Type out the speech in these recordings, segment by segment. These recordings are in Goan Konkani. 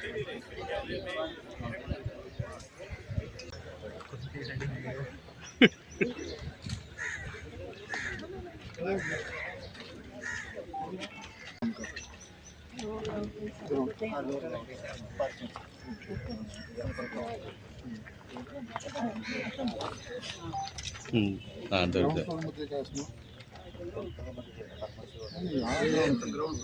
हां ग्राउंड दवरता. फ्लोअर मध्ये काय असणार? नाही, हा ग्राउंड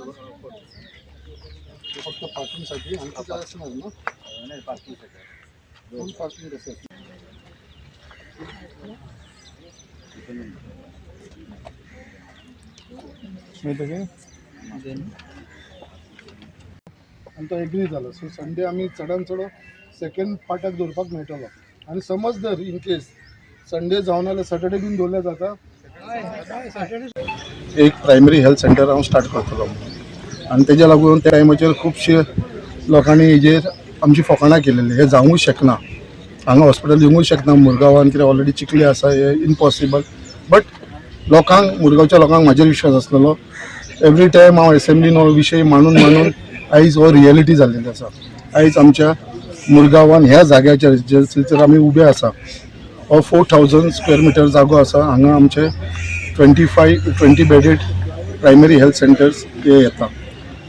फक्त पार्किंगसाठी, आणखी काय असणार ना? दोन पार्किंग कसं असणार? माहिती आहे का? आनी तो एग्री जालो. सो संडे आमी चडान चड सेकंड पार्टाक दवरपाक मेळटलो. आनी समज जर इन केस संडे जावन जाल्यार सॅटर्डे बीन दवरल्यार जाता. एक प्रायमरी हेल्थ सेंटर हांव स्टार्ट करतलो आनी तेज्या लागून त्या टायमाचेर खुबशे लोकांनी हेजेर आमची फकाणां केलेली, हें जावूंक शकना, हांगा हॉस्पिटल येवंकूच शकना मुरगांवान, कित्याक ऑलरेडी चिखली आसा, हें इम्पॉसिबल. बट लोकांक, मुरगांवच्या लोकांक म्हाजेर विश्वास आसलेलो. एवरी टायम हांव एसेंब्लीन हो विशय मांडून मांडून आयज हो रियलिटी जाल्लेली आसा. आयज आमच्या मुरगांवान ह्या जाग्याचेर जे थंयसर आमी उबे आसा, हो 4000 स्क्वेअर मिटर जागो आसा. हांगा आमचे 25 20 bedded primary health centres हे येता.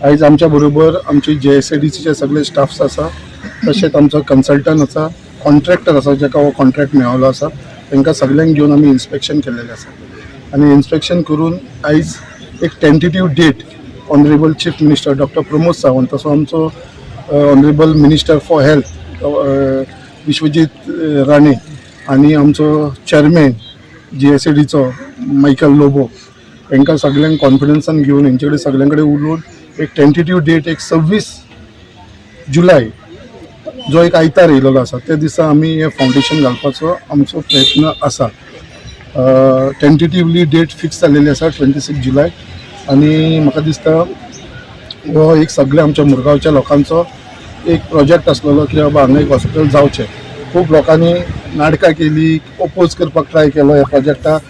आयज आमच्या बरोबर आमची जीएसआयडीसीचे सगळे स्टाफ्स आसा, तशेंच आमचो कन्सल्टंट आसा, कॉन्ट्रॅक्टर आसा, जाका हो कॉन्ट्रॅक्ट मेळिल्लो आसा. तांकां सगल्यांक घेवन आमी इन्स्पेक्शन केल्लेलें आसा आनी इन्स्पेक्शन करून आयज एक tentative date honourable chief minister doctor Pramod Sawant, तसो आमचो honourable minister for health Vishwajit Rane आनी आमचो चॅरमॅन जीएसआयडीचो मायकल लोबो, तांकां सगल्यांक कॉन्फिडन्सान घेवन हेंचे कडेन सगल्यां कडेन उलोवन एक टेंटेटीव डेट एक 26 जुलय, जो एक आयतार येयलेलो आसा, त्या दिसा आमी हें फावंडेशन घालपाचो आमचो प्रयत्न आसा. टेंटेटिवली डेट फिक्स जाल्लेली आसा 26 जुलय. आनी म्हाका दिसता हो एक सगळ्या आमच्या मुरगांवच्या लोकांचो एक प्रोजेक्ट आसलेलो की बाबा हांगा एक हॉस्पिटल जावचें. खूब लोकांनी नाटकां केली, ओपोज करपाक ट्राय केलो ह्या प्रोजेक्टाक.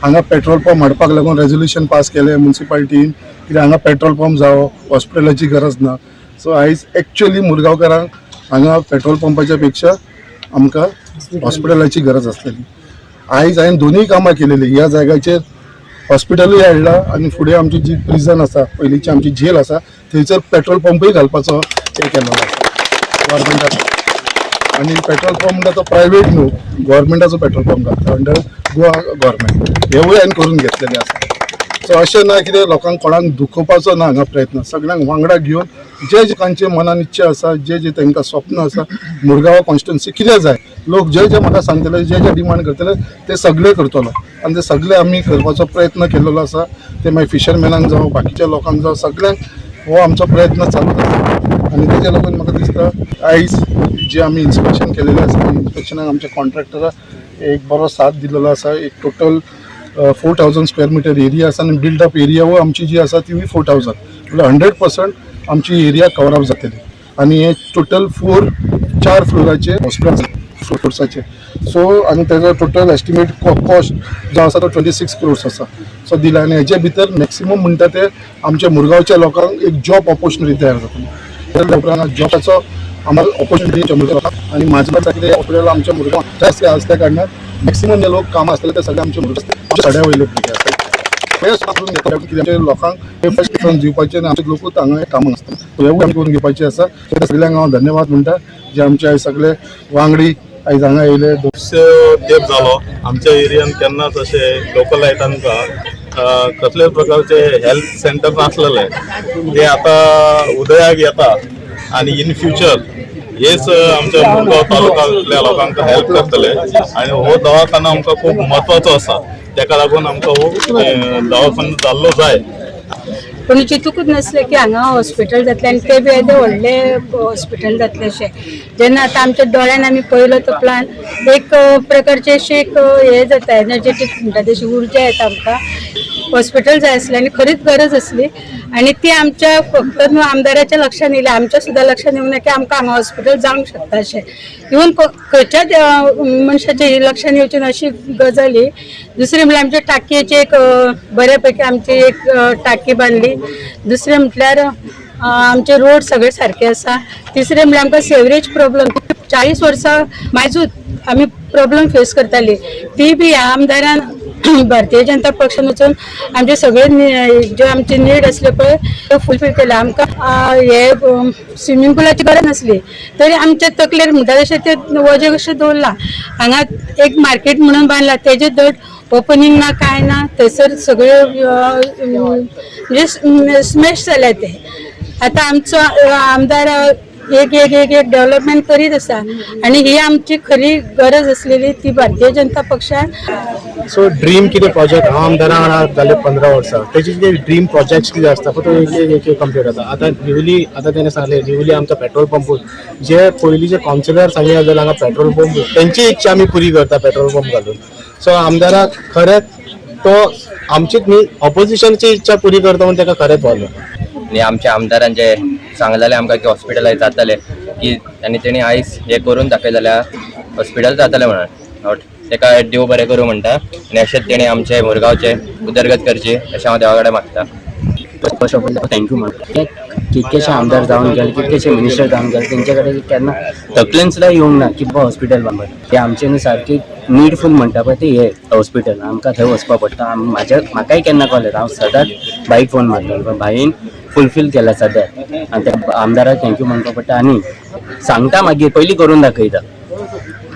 हांगा पेट्रोल पंप हाडपाक लागून रेजोल्युशन पास केलें मुन्सिपालिटीन, कित्याक हांगा पेट्रोल पंप जावो, हॉस्पिटलाची गरज ना. सो आयज एक्चुअली मुरगांवकारांक हांगा पेट्रोल पंपाच्या पेक्षा आमकां हॉस्पिटलाची गरज आसलेली. आयज हांवें दोनूय कामां केलेली. ह्या जाग्याचेर हॉस्पिटलूय हाडला आनी फुडें आमची जी प्रिजन आसा, पयलींची आमची जेल आसा, थंयसर पेट्रोल पंपूय घालपाचो हें केलेलो आसा गव्हर्मेंटाचो. आनी पेट्रोल पंप म्हणटा तो प्रायवेट न्हू, गव्हर्मेंटाचो पेट्रोल पंप घालता अंडर गोवा गव्हर्मेंट. हेवूय हांवें करून घेतलेलें आसा. सो अशें ना कितें लोकांक कोणाक दुखोवपाचो ना हांगा प्रयत्न. सगळ्यांक वांगडा घेवन जे जे तांचे मनान इच्छा आसा, जे जे तांकां स्वप्न आसा, मुरगांव कॉन्स्टिट्युन्सी कितें जाय, लोक जे जे म्हाका सांगतले, जे जे डिमांड करतले, ते सगळे करतलो आनी ते सगळे आमी करपाचो प्रयत्न केलेलो आसा. ते मागीर फिशरमॅनांक जावं, बाकीच्या लोकांक जावं, सगळ्यांक हो आमचो प्रयत्न चालूच आसा. आनी तेज्या लागून म्हाका दिसता आयज जे आमी इन्स्पेक्शन केलेलें आसा, इन्स्पेक्शनाक आमच्या कॉन्ट्रॅक्टराक एक बरो साथ दिलेलो आसा. एक total 4000 square meter area आसा आनी बिल्डअप एरिया हो आमची जी आसा तिवूय 4000, म्हणल्यार 100% आमची एरिया कवर अप जातली. आनी हे टोटल फोर चार फ्लोराचे हॉस्पिटल फ्लोर्साचे. सो आनी तेजो टोटल एस्टिमेट कॉस्ट जो आसा तो 26 क्रोर्स आसा. सो दिला आनी हेजे भितर मॅक्सिमम म्हणटा ते आमच्या मुरगांवच्या लोकांक एक जॉब ऑपॉर्च्युनिटी तयार जातली. त्या उपरांत जॉबाचो आम्हाला ऑपॉर्च्युनिटी मुरगांव आनी म्हाजो कितें हॉस्पिटल आमच्या मुरगांव जास्त आसल्या कारणान मॅक्सिमम जे लोक कामां आसतले ते सगळे आमचे मुरगांव सड्या वयले भुरगे आसतात. हे करून घेतले कित्याक आमच्या लोकांक हे फर्स्ट प्रिफरन्स दिवपाचें आनी आमचे लोकूच हांगा कामां आसता, हेवूय आमी करून घेवपाचें आसा. सो सगळ्यांक हांव धन्यवाद म्हणटा, जे आमचे आयज सगळे वांगडी आयज हांगा येयले. खुबसो तेंप जालो, आमच्या एरियान केन्नाच अशें लोकलायटांका कसल्याच प्रकारचे हेल्थ सेंटर नासलेले. ते आता उदयाक येता आणि इन फ्युचर हेच आमच्या मुरगांव तालुक्यांतल्या लोकांक हेल्प करतले. आणि हो दवाखाना आमकां खूब म्हत्वाचो आसा. तेका लागून आमकां हो दवाखानो जाल्लो जाय. पूण चिंतूकच नासलें की हांगा हॉस्पिटल जातलें आनी तें बी येदें व्हडलें हॉस्पिटल जातलें अशें. जेन्ना आतां आमच्या दोळ्यान आमी पळयलो तो प्लान, एक प्रकारचें अशें एक हें जाता, एनर्जेटीक म्हणटा तशी उर्जा येता. आमकां हॉस्पिटल जाय आसलें आनी खरीच गरज आसली. आनी ती आमच्या फक्त न्हू आमदाराच्या लक्षात येयलें, आमच्या सुद्दां लक्षात येवंक ना की आमकां हांगा हॉस्पिटल जावंक शकता अशें. इवन खंयच्याच मनशाच्या ही लक्षात येवची ना अशी गजाल ही. दुसरें म्हळ्यार आमच्या टाकयेची एक बऱ्या पैकी आमची एक टाकी बांदली. दुसरें म्हटल्यार आमचे रोड सगळे सारके आसा. तिसरें म्हणल्यार आमकां सेवरेज प्रॉब्लम, 40 वर्सां मायजूत आमी प्रॉब्लम फेस करताली, ती बी ह्या आमदारान भारतीय जनता पक्षान वचून आमचे सगळे जे आमचे नीड आसले पळय ते फुलफील केले. आमकां हे स्विमींग पुलाची गरज नासली तरी आमच्या तकलेर म्हणटा तशें ते वजें कशें दवरलां. हांगा एक मार्केट म्हणून बांदला, तेजे धड ओपनींग ना, काय ना. थंयसर सगळे म्हणजे स्मॅश जाल्या ते. आतां आमचो आमदार एक एक एक एक डेव्हलपमेंट करीत आसा आनी ही आमची खरी गरज आसलेली ती भारतीय जनता पक्षान. सो ड्रीम कितें प्रोजेक्ट, हांव आमदारा वांगडा जाले 15 वर्सां. तेजे जे ड्रीम प्रोजेक्ट्स कितें आसता पळय, तो एक एक एक एक कंप्लीट जाता. आतां न्यूली आतां तेणें सांगलें, न्यूली आमचो पेट्रोल पंप, जे पयलींचे कावन्सिलर सांगले जाल्यार हांगा पेट्रोल पंप, तेंची इच्छा आमी पुरी करता पेट्रोल पंप घालून. सो आमदाराक खरेंच तो आमचीच न्ही, ऑपोजिशनची इच्छा पुरी करता म्हणून ताका खरेंच पावलो. आनी आमच्या आमदारान जे सांगलेलें आमकां की हॉस्पिटल जातलें की, आनी तेणी आयज हें करून दाखयलें जाल्यार हॉस्पिटल जातलें म्हणून तेका देव बरें करूं म्हणटा. आनी अशेंच तेणी आमचे मुरगांवचे उदरगत करची अशें हांव देवा कडेन मागता. First of all thank you म्हणटा. कितकेशे आमदार जावन गेले, कितकेशे मिनिस्टर जावन गेले, तेंचे कडेन केन्ना तकलेन सुद्दां येवंक ना की बाबा हॉस्पिटल बांदपाक. ते आमचे न्हू सारकी निडफूल म्हणटा पळय ते हे हॉस्पिटल, आमकां थंय वचपा पडटा. म्हाज्या म्हाकाय केन्ना कॉल येता, हांव सदांच बाईक फोन मारतलो, पण भाईन फुलफील केला सद्याक आनी त्या आमदाराक thank you म्हणपाक पडटा. आनी सांगता मागीर पयलीं करून दाखयता.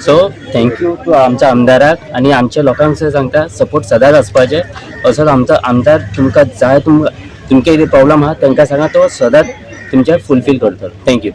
सो thank you to आमच्या आमदाराक. आनी आमच्या लोकांक सुद्दां सांगता, सपोर्ट सदांच आसपाचें. असोच आमचो आमदार तुमकां जाय, तुमकां तुमचे कितें प्रॉब्लम आहा तांकां सांगा, तो सदांच तुमचें फुलफील करतलो. Thank you.